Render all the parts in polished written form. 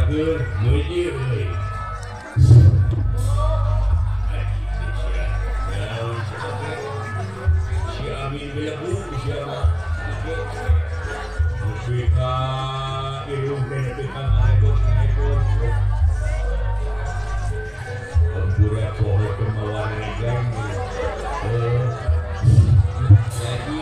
Bager meujeuh euy. Si Amin belebu sia mah. Nepi ka irung teh nepi ka ngahebos-ngahebos. Hampura poho teu mawa regang. Jadi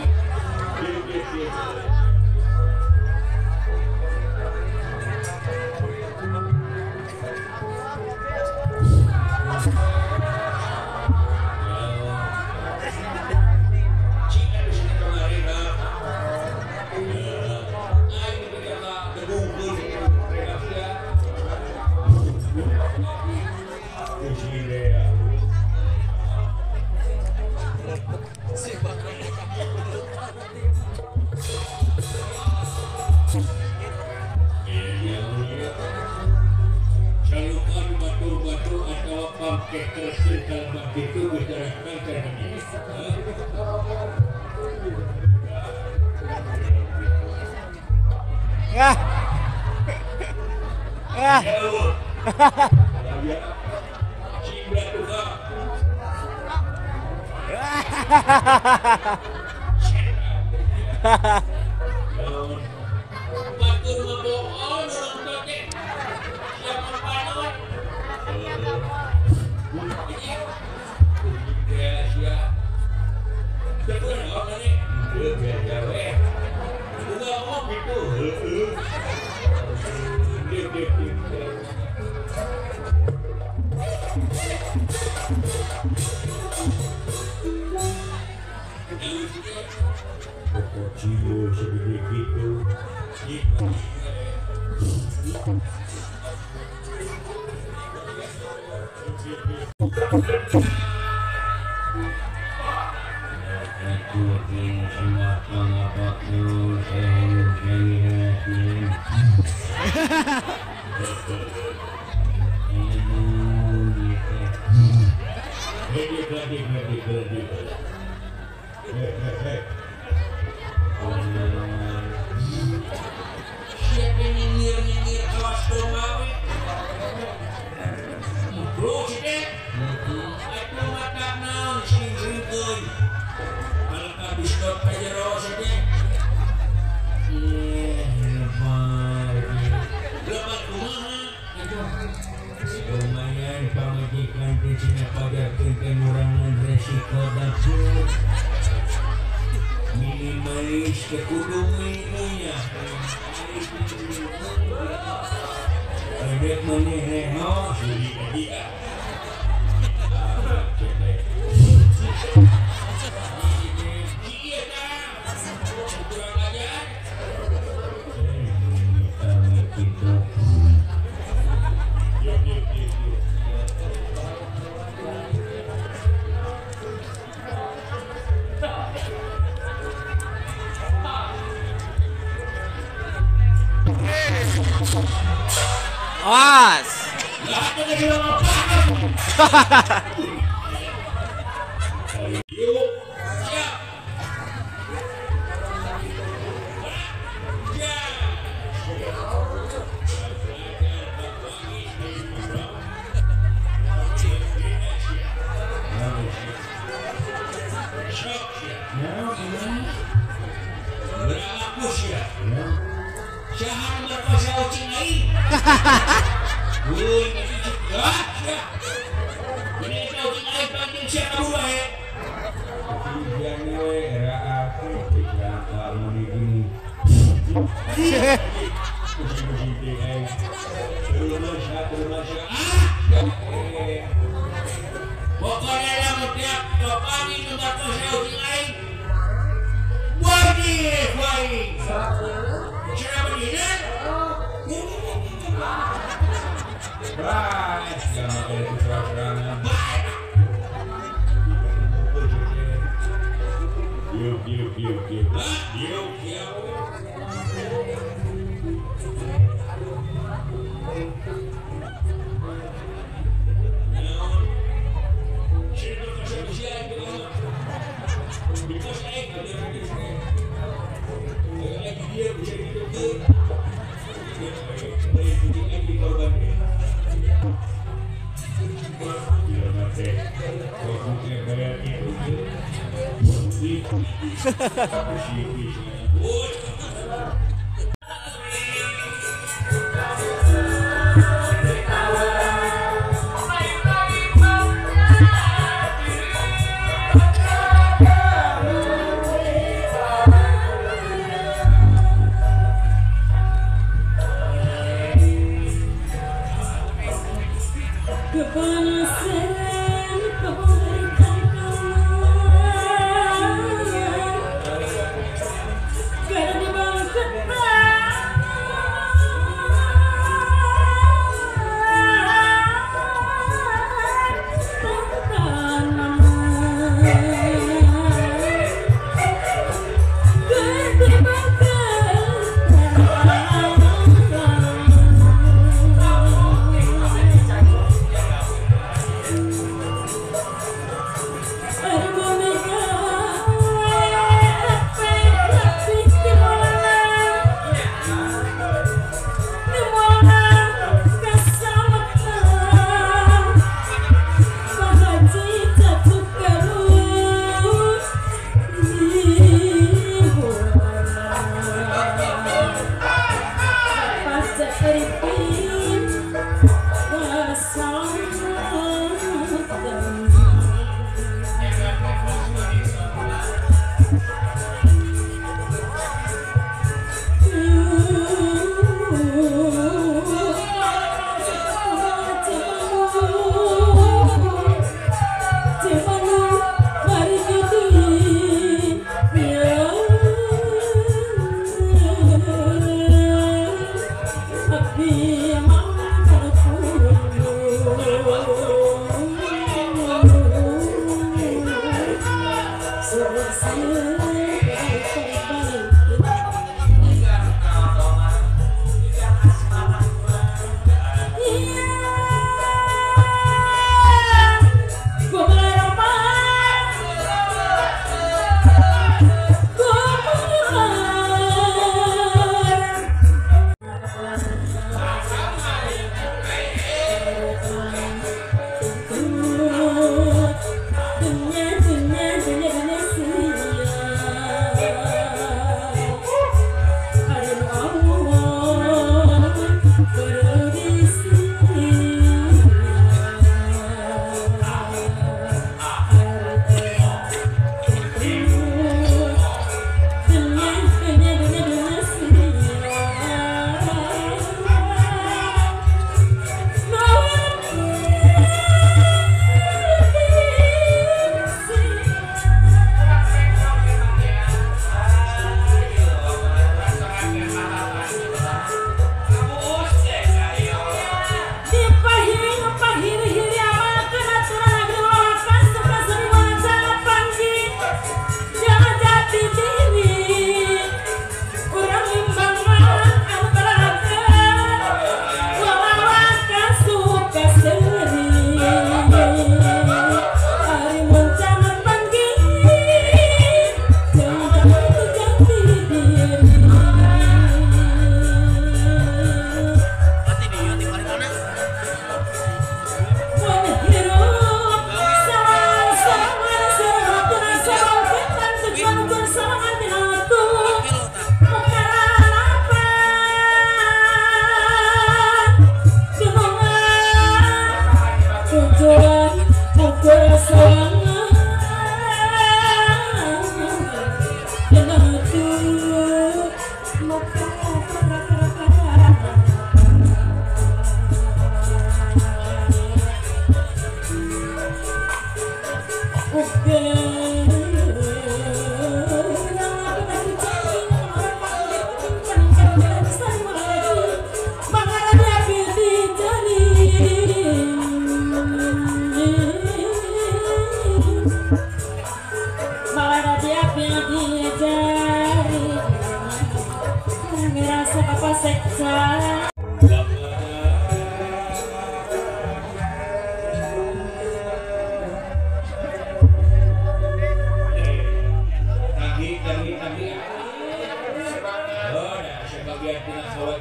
Awas. Because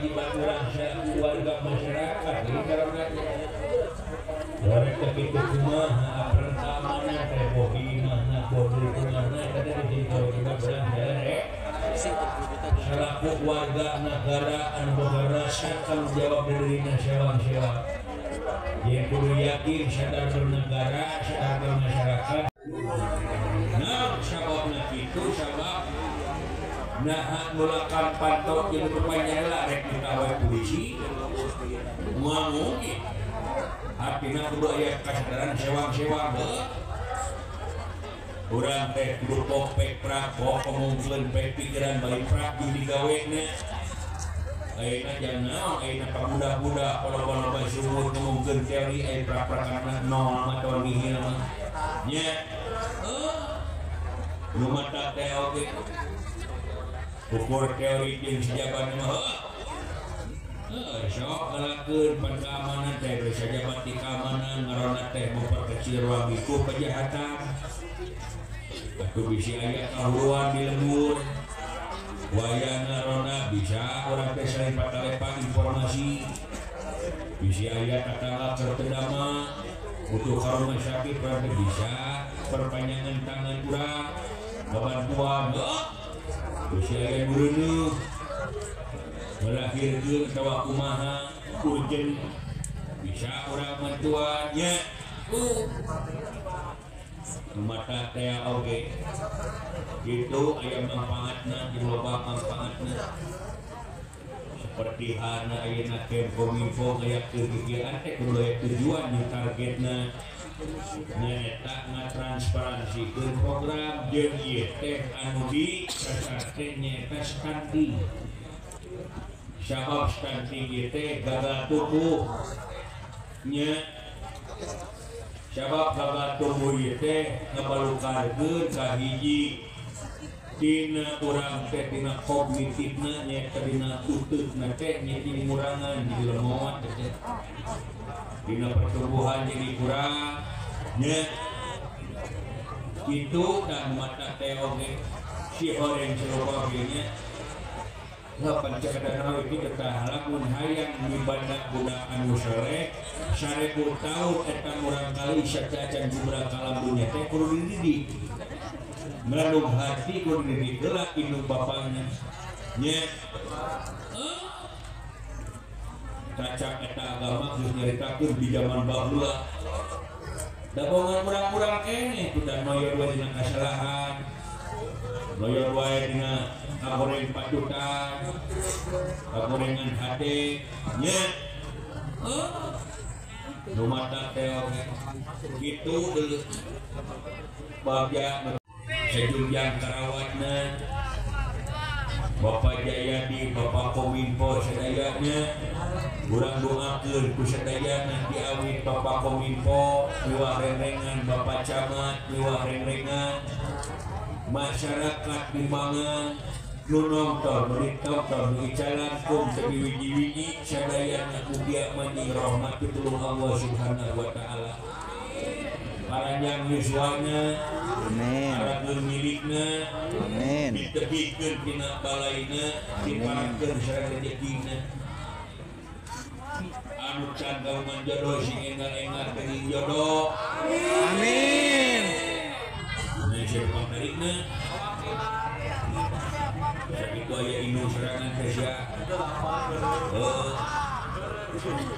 kewajiban urang warga masyarakat jadi karena orang kitu kumaha keamanan teh boh imahna boh lingkunganna eta teh jadi kewajiban urang selaku warga negara anu boga rasa tanggung jawab dirina sewang-sewang. Yang kudu yakin sadar bernegara, sadar bermasyarakat. Nah, sababna kitu sabab nah nulakan pantau jeung perpanjang rek ditawa polisi moal mungkin. Artina kudu aya kasadaran sewang-sewang heuh. Urang teh kudu popek prak ngomongkeun pek pikiran bari prak jeung digawena. Ayeuna jang naon ayeuna pabudak-budak loba-loba sumur ngomongkeun teori aya prak-prakan nol mah tong nihil mah. Nya heuh. Nu mata teh oge ukur teori jeung sajabat mah heuh. Heuh sok ngalakeun pan keamanan teh sajabat di keamanan ngarona teh memperkecil ruang lingkup kejahatan. Atuh bisi aya kahuruan di lembur. Wayana rona bisa orang teh saling patalepan informasi. Bisi aya tatangga keur teu damang, butuh ka rumah sakit urang teh bisa perpanjangan tangan urang, babantuan heuh. Bisi aya nu reuneuh ngalahirkeun atawa kumaha urgen bisa urang bantuan nya. Mata teh oge gitu aya manfaatna jeung loba manfaatna seperti hana ayeuna Kemkominfo ngayakeun kegiatan teh kudu aya tujuan jeung targetna nyaeta ngatransparansi program jeung ieu teh anu disasar teh nyaeta stunting. Sabab stunting ieu teh gagal tubuh nya. Sabab gagal tubuh ieu teh ngabalukarkeun ka hiji dina urang teh dina kognitifna nyaeta dina uteukna teh nya jadi ngurangan jadi lemot teh. Dina pertumbuhan jadi kurang nya. Kitu dan mata teh oge si horeng sarupa oge nya. Lah pancakadana itu tetah lamun hayang mibanda budak anu soleh 1000 tahun eta murang kali sacacan jumlah kalam dunya teh kudu dididik. Melalui hati kudu dididik heula indung bapana nya. Kacak eta agama geus nyaritakeun di zaman baheula. Da bongan urang-urang keneh kudu noyor wae dina kasalahan. Noyor wae dina kagoreng patutan, kagorengan hate nya. Nu mata teh oge kitu deuleu. Bagja sejunjang karawatna Bapak Jayadi, Bapak Kominfo sadayana urang doakeun ku sadayana diawit Bapak Kominfo miwah rengrengan Bapak Camat miwah rengrengan masyarakat Limbangan nu nonton, nu ditonton, nu icalan kum teu wiji-wiji sadayana mugia manjing rahmat pitulung Allah Subhanahu wa taala. Paranjang yuswana, amin. Parageun milikna, amin. Ditebikeun tina balaina, diparangkeun sareng rejekina. Anu can kauman jodoh sing enggal-enggal teuing jodoh. Amin. Nah, siapa pantarikna? Sakitu aya indung serangan teh sia. Heuh.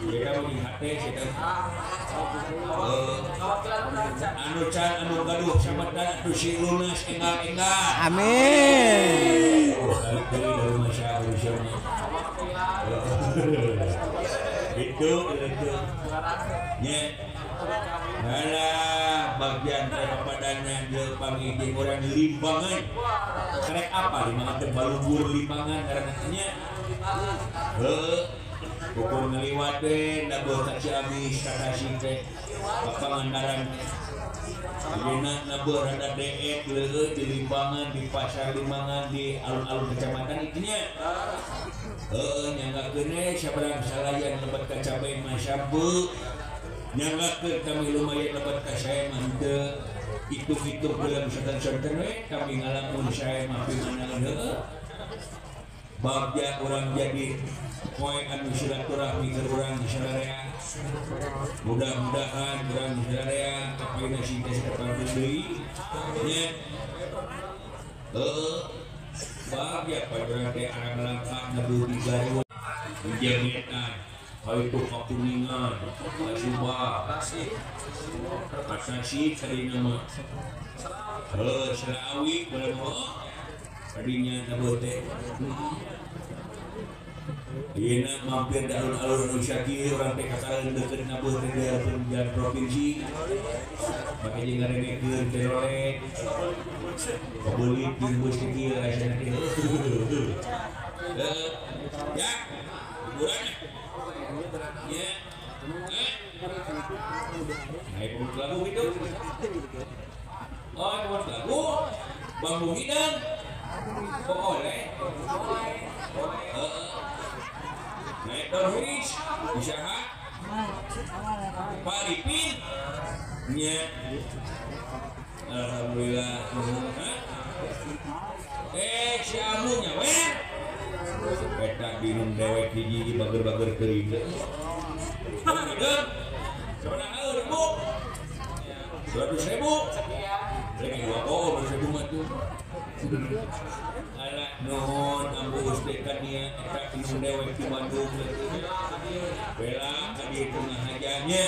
Kita mah hate sia. Anu can anu gaduh samedan atuh sing lunas enggal-enggal. Amin. Itu itu nya. Alah bagian kepadanya jeung panggih urang Limbangan. Karek apa Limbangan teh balunggur Limbangan ngaranna nya. Heuh. Ukur ngaliwat we nabuh ka Ciamis ka Tasik teh. Ka Pangandaran. Dina nabuh rada deet leueuh di Limbangan, di pasar Limbangan, di alun-alun kecamatan itu nya. Heuh nyanggakeun we sabarang salayan lebet ka cabe mah sabeuk. Nyanggakeun kami lumayan lebet ka sae mah henteu. Hitung-hitung dalam sonten-sonten we kami ngalamun sae mah pimanaeun heueuh. Bagja urang jadi poe anu silaturahmi keur urang sararea. Mudah-mudahan urang sararea kapayuna sing teh kapanggih deui nya. Heuh. Bagja poe urang teh arang langkah nebu di Garut. Hujan itu kakuningan, Subang, Kasasi tadi nama, Selawi, belum tadinya nabote. Ieu mampir di alun-alun Syakir, orang teh kakareun deukeut nabote di jalan provinsi. Make jeung ngarengekeun teroleh. Kabeulit jeung bus kieu rasana teh. Ya, hiburan. Ya. Naik buat lagu gitu. Oh, buat lagu. Bambu hidang. Boleh. Naik downhill. Usaha. Pak Ripin. Ya. Alhamdulillah. Si amunya weh. Eta binum dewek hiji bager-bager teuing. Sabaraha ribu? 100.000. Rek dua kol 100.000 mah tuh. Ala nuhun ambu geus ka nia eta binum dewek di Bandung. Bela ka dieu tengah hajanya.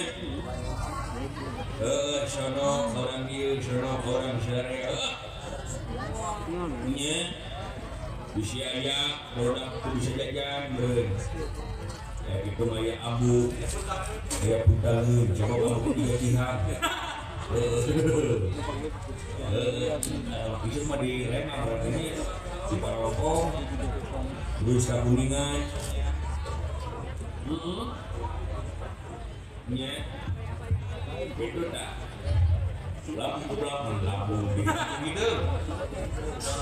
Heuh sono orang ieu sono orang sararea. Nya bisa aya produk bisa jajan beureun. Ya itu mah aya abu, aya putangeun, coba abu tiga pihak. Itu mah di Lembang berarti di Parongkong, terus ka Kuningan. Nya itu tak lambung gitu.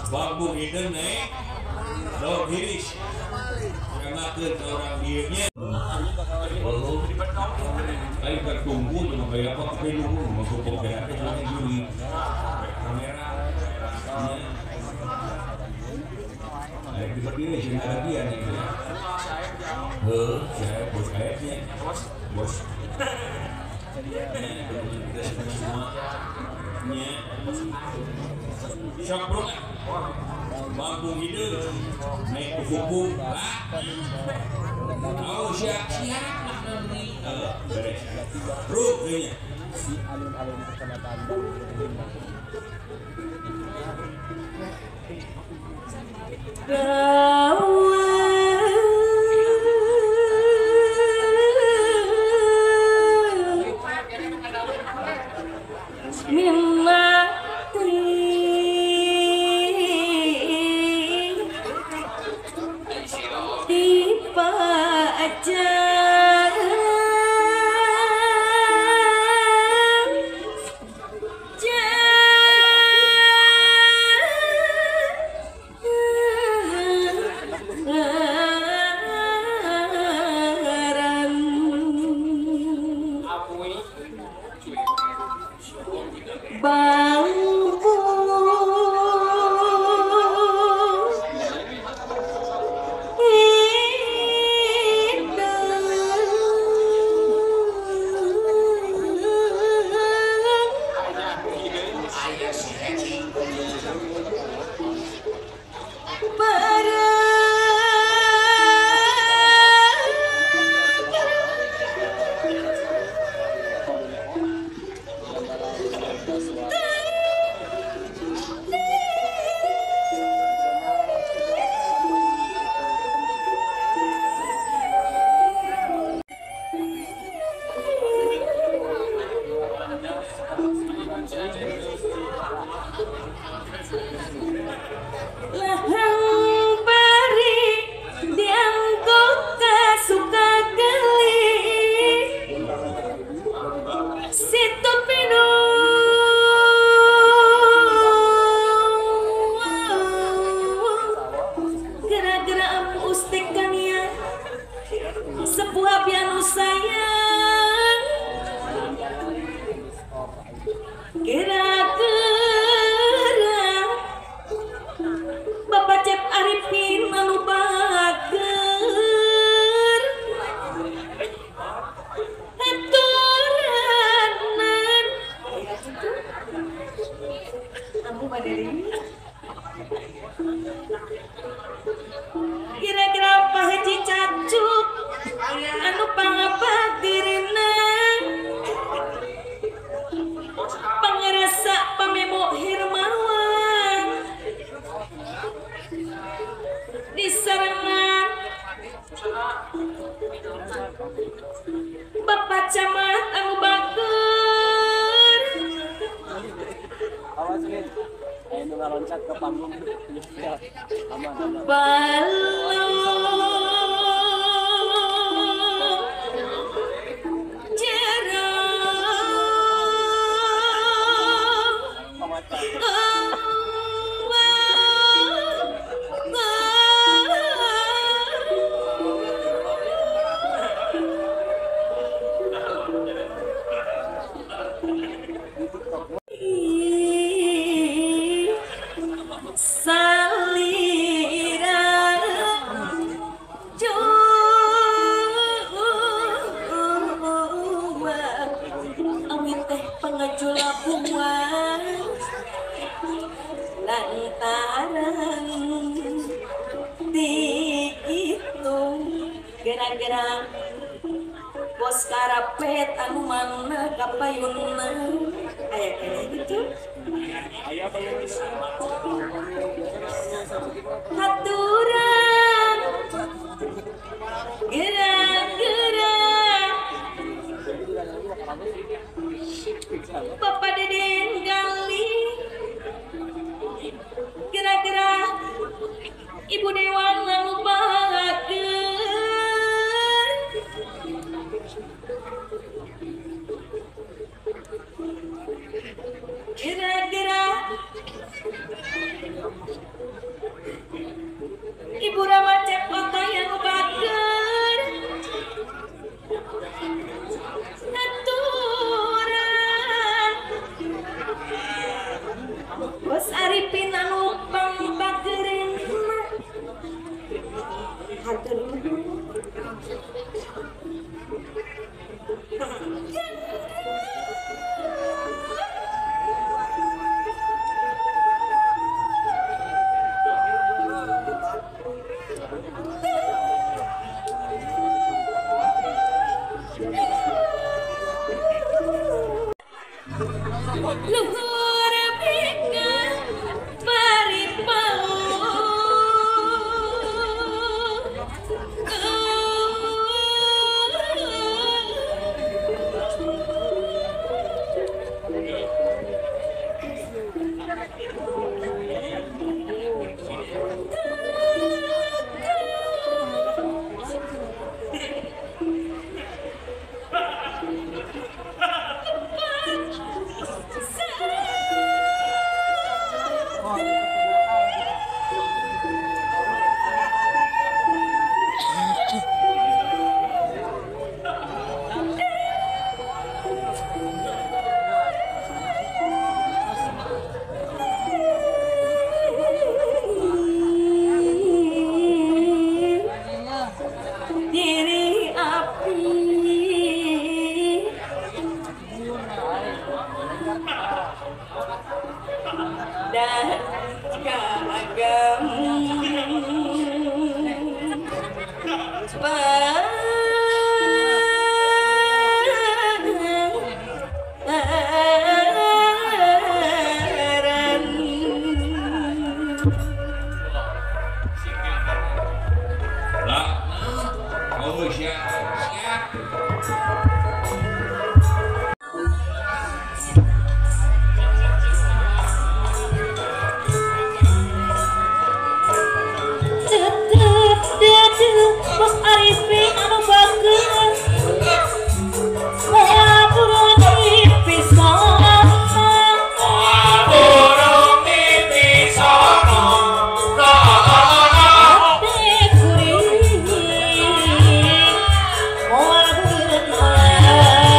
Bambu hidung naik daun hiris ngamakeun ka urang dieu nya. Oh, ayo tertunggu cuma kayak apa tapi nunggu mau ke juri kamera. Ayo berdiri sih lagi ya nih. Heuh, saya bos kayaknya. Bos. Kita semua nya. Sok bro. Bambu hidup naik kupu lah. Oh siap siap beres. Bro kayaknya. Di alun-alun kecamatan Bambu Bapak Camat anu bager. Awas nih, ayo nu ngaloncat ke panggung. Aman, aman. Balong jero salira jua awi teh pangajula bunga lantaran dihitung gara-gara bos karapet anu mana kapayunna aya keneh gitu. Haturan gerak-gerak Bapak Deden Gali gerak-gerak Ibu Dewan lalu bahagia gerak-gerak Ibu Rama Cep Oto yang bager aturan Bos Arifin anu pangbagerin hatur nuhun. Luhur bika paripau diri api dan kagam pangaran. Lah, oh siap, siap. Tetep deudeuh Bos Arifin anu bager moal burung dipisono Burung dipisono, Ate kuring moal beunang.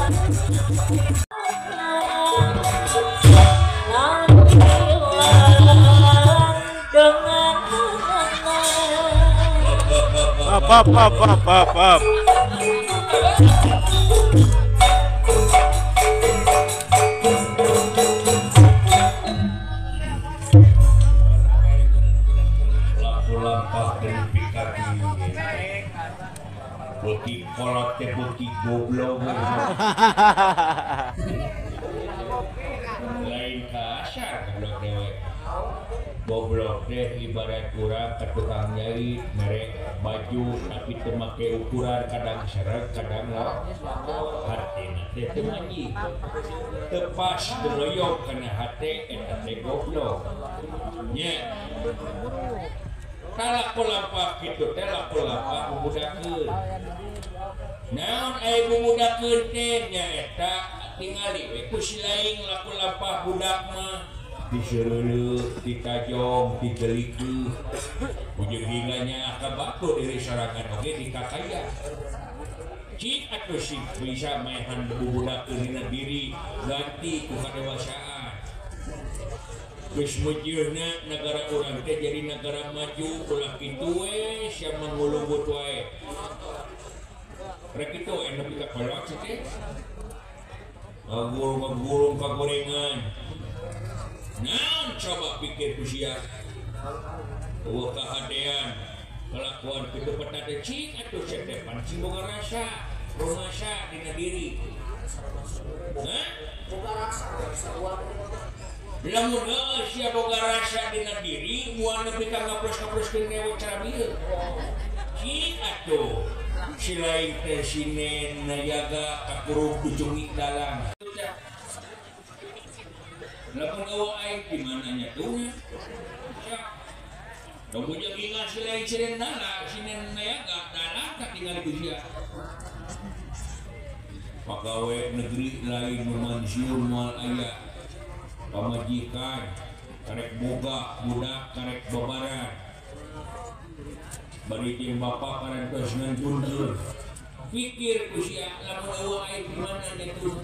Up, up, up, up, up, up. Beuki kolot teh beuki goblok. Lain kasar goblok dewek. Goblok teh ibarat urang ka tukang jahit mere baju tapi teu make ukuran kadang seret kadang hatina teh teu maji. Teu pas teu loyok kana hate eta teh goblok. Nya. Laku lampah kitu teh laku lampah bubudakeun. Naon aya bubudakeun teh nyaeta tingali we ku si laing laku lampah budak mah diseureuleuk, ditajong, digelikeun. Ujung hinganya ka batur diri sorangan oge dikakaya. Cik atuh sih bisa maehan bubudakeun dina diri ganti ku kadewasaan. Geus mujurna negara urang teh jadi negara maju ulah kitu we sia mangulungut wae. Rek kitu we nepi ka kolot sih teh. Ngagurung-ngagurung kagorengan. Naon coba pikir ku sia. Eueuh kahadean kalakuan kitu peta teh cik atuh sia teh pan sing boga rasa, rumasa dina diri. Hah? Boga rasa lamun heueuh sia boga rasa dina diri moal nepi ka ngaplos-ngaploskeun dewe cara bieu. Cik atuh si lain teh sinen nayaga kakurung kucungi dalang. Lamun eueuh aing di mana nya tuh nya. Lamun jeung ingat si lain sinen nala sinen nayaga dalang katingali ku sia. Pagawe negeri lain nu mansiun moal aya. Pamajikan karek boga budak karek babaran bari jeung bapa parantos ngantunkeun pikir ku sia lamun eueuh aing di mana nya tuh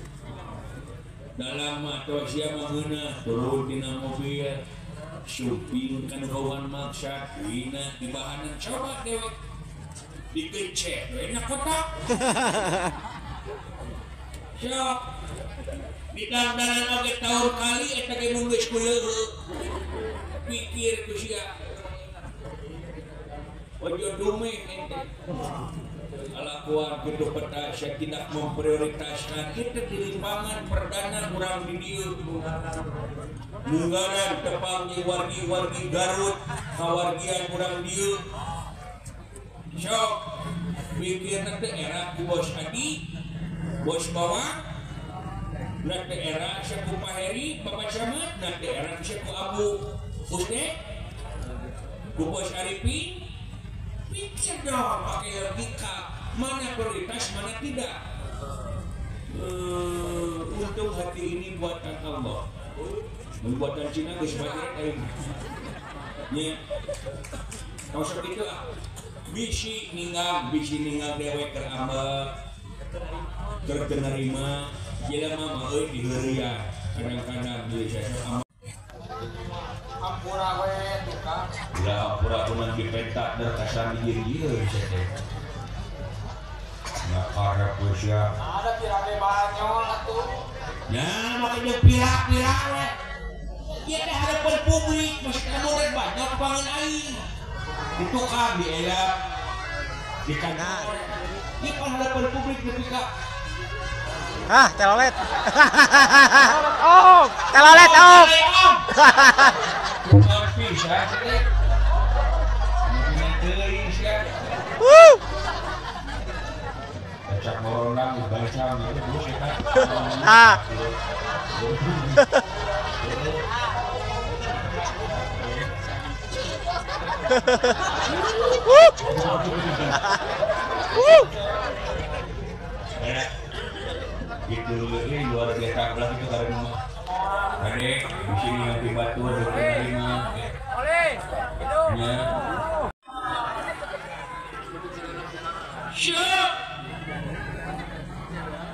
dalam mah atuh sia mah ngeunah turun tina mobil suping kan kawan maksa wina di bahanan coba dewek dikencet we na kotak sok di dandanan oge taur kali eta ge mun geus kuleueuh pikir ku sia ojo dumeh ente kalakuan kitu peta sia tidak memprioritaskan kita di limbangan perdana urang di dieu munggaran tepang di wargi-wargi Garut kawargian urang dieu sok pikirna teh era ku bos Adi bos bawang nak daerah Syekh Pak Heri, Bapak Camat, nak daerah Syekh Abu Usne, ku Bos Arifin, pikir dong pakai logika, mana prioritas, mana tidak. Untung hati ini buatan Allah, buatan Cina geus banyak aing. Nya, tong sok kitu ah. Bisi ninggang dewek keur ambek, keur teu narima. Jelema mah euy diheureuyan kadang-kadang deui sia sok ampura we tukang. Ulah ampura kunan dipentak der kasan di dieu sia teh. Ngakarep we sia. Ada pirage banyol atuh. Nah, make jeung pira-pira we. Ieu teh harapan publik masih anu rek banyak pangan aing. Di tukang dielap di kantor. Ieu pan harapan publik nepi ka ah, telolet. Om, telolet om. Ah. Gitu ini luar biasa belah itu karena mah. Adek di sini yang di batu ada lima. Boleh. Ya. Siap.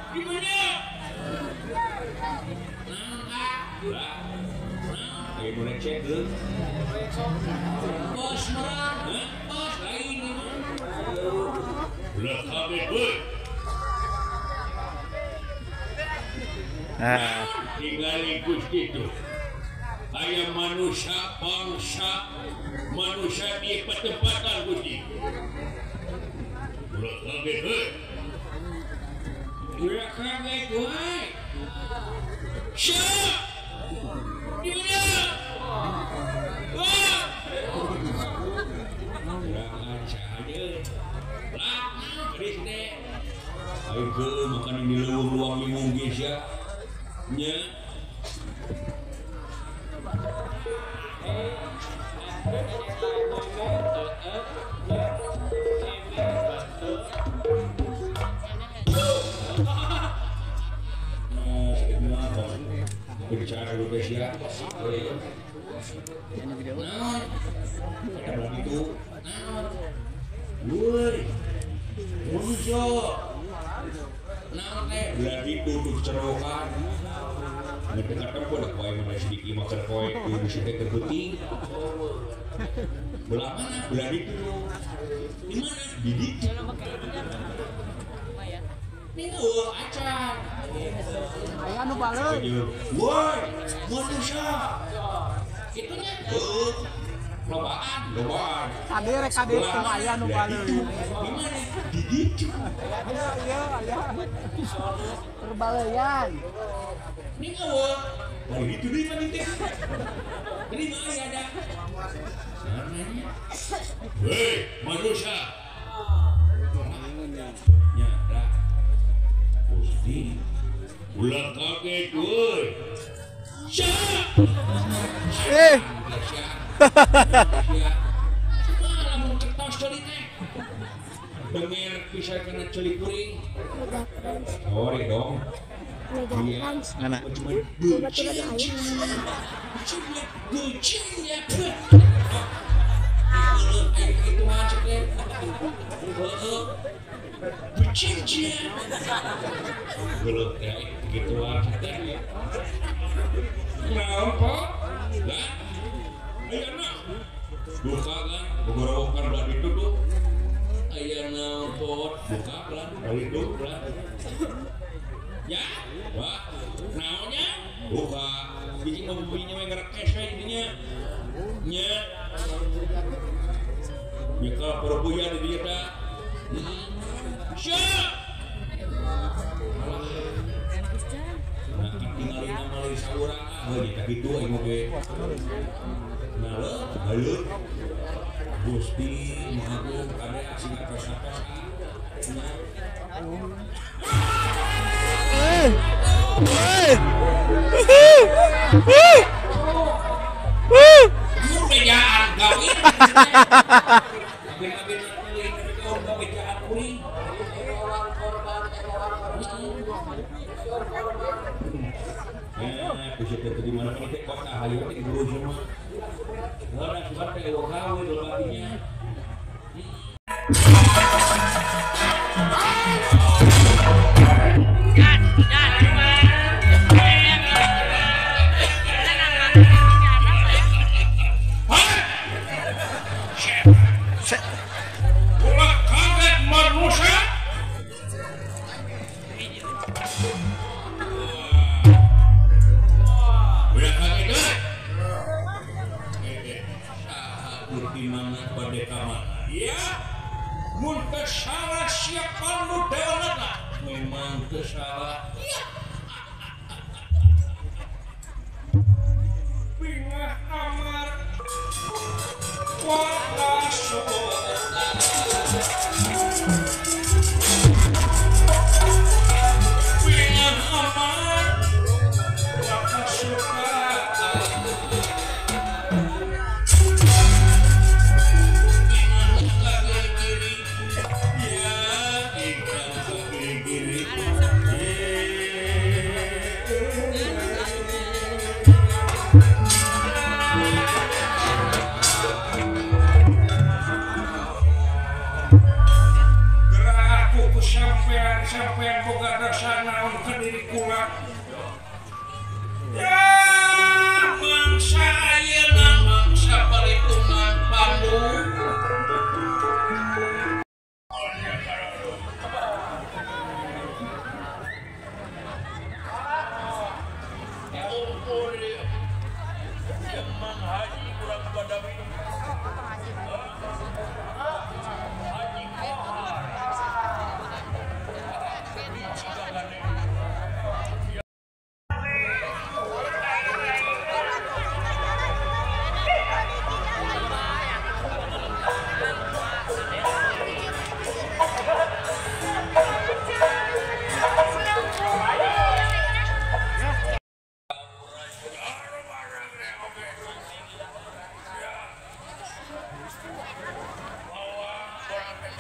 Di mana? Lah. Ayo nu receh geus. Bos murah, bos lain ieu mah. Ulah kaget euy. Nah, Tingali Gusti tuh. Aya manusia bangsa manusia di petempatan Gusti. Ulah kaget euy. Ulah kaget euy. Syah. Dina. Wah. Kurangan sahaja. Lah, geus teh. Ayo geus makanan di leuweung luang liwung geus ya. Nya. Bicara dulu guys ya. Nah, ada begitu. Woi, manusia. Nah, teh berarti duduk cerokan. Ngedengar kan udah poe mana sedikit makan poe di sini teh penting. Belah mana? Belah itu. Di mana? Di ditu. Ini acan. Aya nu baleuk. Woi, manusia. Itunya heuh. Lobaan, lobaan. Kade rek kade teu aya nu baleuk. Di mana? Di ditu. Iya, aya. Terbaleyan. Ini eueuh. Wah, itu deui mah teh. Ini mah aya ada. Namanya. Hei, manusia. Nya, dah. Gusti. Ulah kaget euy. Syah. Eh. Cuma lamun kertas ceuli teh. Denger bisa kena ceuli kuring. Sorry dong. Iya. Mana? Cuma gucing. Cuma gucing ya. Ayo itu masuk deh. Heeh. Gucing ya. Geuleuh teh gituan teh. Naon kok? Lah. Aya na. Buka kan, bogorowokan belah ditu tuh. Aya naon pot, buka pelan, belah ditu pelan. Ya, wah, naonnya? Buka. Biji mah bunyinya mah ngerekes we jadinya. Nya. Nyekel perbuya di dieu teh. Syah. Nah, kan tinggalin nama lain saurang ah, heuh nya kitu aing oge. Nah, leuh, heuleut. Gusti Maha Agung kade aksi ngatos-ngatos ah. Nya. Eh. Eh. Mun bejaan gawin. Abin-abin kuring, tapi bejaan kuring. Nah, bisa di mana mana teh kota hayu teh guru semua. Udah sudah teh eueuh gawe lobatinya. Ulah kaget manusia. Ulah kaget euy. Saha di mana bade ka mana? Ya. Mun teu salah siapa nu dewana? Memang teu salah. Ya. Bingah amar bingah amar wakasuka. Sampean boga dosa naon ka diri kula. Ya.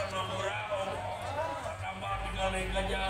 Murah, tambah tinggal naik aja.